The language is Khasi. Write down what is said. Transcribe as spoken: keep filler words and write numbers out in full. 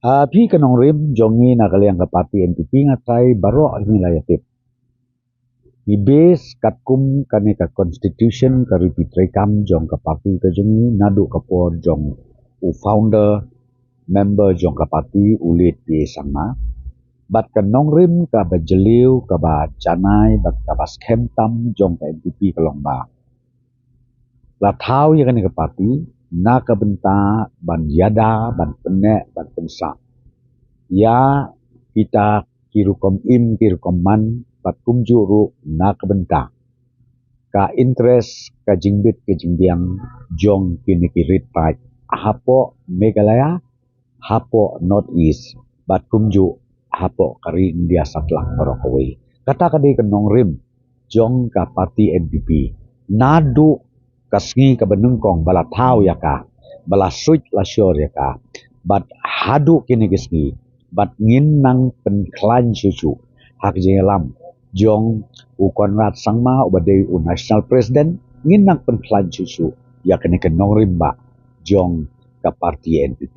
Ah, phi ka nongrim jong ngi na ka liang ka party N P P, nga trai baroh ngi la ïa tip. Ngi base katkum kane ka constitution, ka riti treikam jong ka party ka jong ngi, naduh ka por jong u founder member jong ka party, u late P A Sangma. Bad ka nongrim kaba jylliew, kaba janai bad kaba skhem tam jong ka N P P ka long ba la thaw ïa kane ka party na ka bynta ban ïada, ban pynneh, ban pynsah ïa kita ki rukom im, ki rukom man, bad kumjuh ruh na ka bynta ka interest, ka jingbit ka jingbiang jong kine ki rit paid hapoh Meghalaya, hapoh North East, bad kumjuh hapoh ka ri India satlak baroh kawei. Kata ka dei ka nongrim jong ka party N P P. Naduh ka sngi kaba nyngkong ba la thaw ïa ka, ba la suit la shor ïa ka, bad haduh kine ki sngi, bad ngin nang pynkhlaiñ shuh shuh ha ka jingïalam jong u Conrad Sangma uba dei u national president, ngin nang pynkhlaiñ shuh shuh ïa kane ka nongrim bah jong ka party N P P.